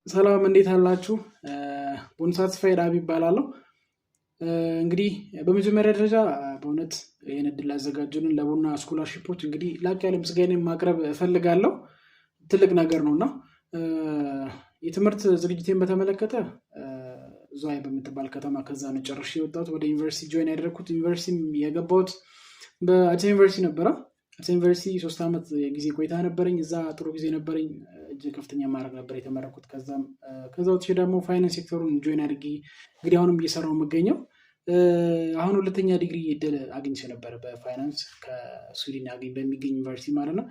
ሰላም እንዴት አላችሁ? ቦንሳ ተስፋዬ ዳቢ እባላለሁ። እንግዲህ በመጀመሪያ ደረጃ በእውነት ይህን እድል ላዘጋጁልን ለቡና scholarship ኦች እንግዲህ ላቅ ያለ ምስጋናዬን ማቅረብ እፈልጋለሁ። ትልቅ ነገር ነው። እና የትምህርት ዝግጅቴን በተመለከተ ዝዋይ በምትባል ከተማ ከዛ ነው ጨርሼ የወጣሁት፣ ወደ ዩኒቨርሲቲ join ያደረግኩት። ዩኒቨርሲቲም የገባሁት በአዲስ ዩኒቨርሲቲ ነበረ። አዲስ ዩኒቨርሲቲ 3 ዓመት የጊዜ ቆይታ ነበረኝ። እዛ ጥሩ ጊዜ ነበረኝ። እጅግ ከፍተኛ ማዕረግ ነበር የተመረኩት። ከዛም ከዛ ወጥቼ ደግሞ finance sector ኡን join አድርጌ እንግዲህ አሁንም እየሰራው የምገኘው። አሁን ሁለተኛ ዲግሪ እድል አግኝቼ ነበረ በፋይናንስ ከስዊድን አገኝ በሚገኝ ዩኒቨርሲቲ ማለት ነው።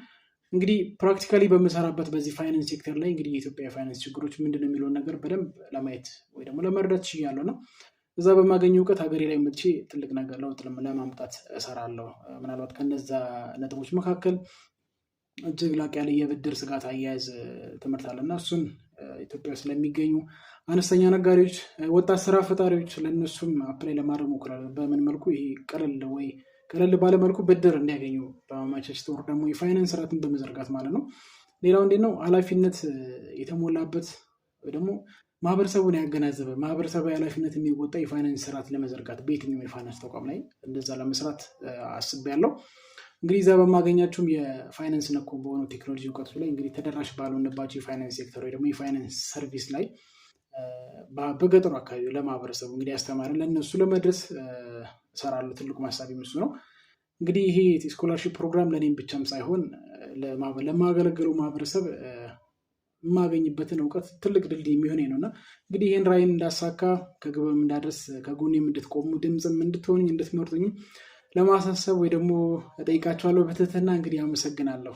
እንግዲህ practically በምሰራበት በዚህ finance sector ላይ እንግዲህ የኢትዮጵያ የፋይናንስ ችግሮች ምንድን ነው የሚለውን ነገር በደንብ ለማየት ወይ ደግሞ ለመረዳት ችያለሁ። እና እዛ በማገኘው እውቀት ሀገሬ ላይ መጥቼ ትልቅ ነገር ለውጥ ለማምጣት እሰራለሁ። ምናልባት ከነዛ ነጥቦች መካከል እጅግ ላቅ ያለ የብድር ስጋት አያያዝ ትምህርት አለ። እና እሱን ኢትዮጵያ ውስጥ ለሚገኙ አነስተኛ ነጋዴዎች፣ ወጣት ስራ ፈጣሪዎች ለእነሱም apply ለማድረግ ሞክራለሁ። በምን መልኩ ይሄ ቀለል ወይ ቀለል ባለ መልኩ ብድር እንዲያገኙ በማመቻቸት ወር ደግሞ የፋይናንስ ስርዓትን በመዘርጋት ማለት ነው። ሌላው እንዴት ነው ኃላፊነት የተሞላበት ወይ ደግሞ ማህበረሰቡን ያገናዘበ ማህበረሰባዊ ኃላፊነት የሚወጣ የፋይናንስ ስርዓት ለመዘርጋት በየትኛውም የፋይናንስ ተቋም ላይ እንደዛ ለመስራት አስቤያለሁ። እንግዲህ እዛ በማገኛቸውም የፋይናንስ ነክ በሆኑ ቴክኖሎጂ እውቀቶች ላይ እንግዲህ ተደራሽ ባልሆነባቸው የ finance sector ወይ ደግሞ የ finance service ላይ በገጠሩ አካባቢ ለማህበረሰቡ እንግዲህ ያስተማርን ለእነሱ ለመድረስ እሰራለሁ። ትልቁ ሀሳቤ እሱ ነው። እንግዲህ ይሄ scholarship program ለእኔም ብቻም ሳይሆን ለማገለግለው ማህበረሰብ የማገኝበትን እውቀት ትልቅ ድልድይ የሚሆነኝ ነው። እና እንግዲህ ይህን ራዕይን እንዳሳካ ከግብም እንዳደርስ ከጎኔም እንድትቆሙ ድምፅም እንድትሆኑኝ እንድትመርጡኝ ለማሳሰብ ወይ ደግሞ እጠይቃችኋለሁ በትህትና። እንግዲህ አመሰግናለሁ።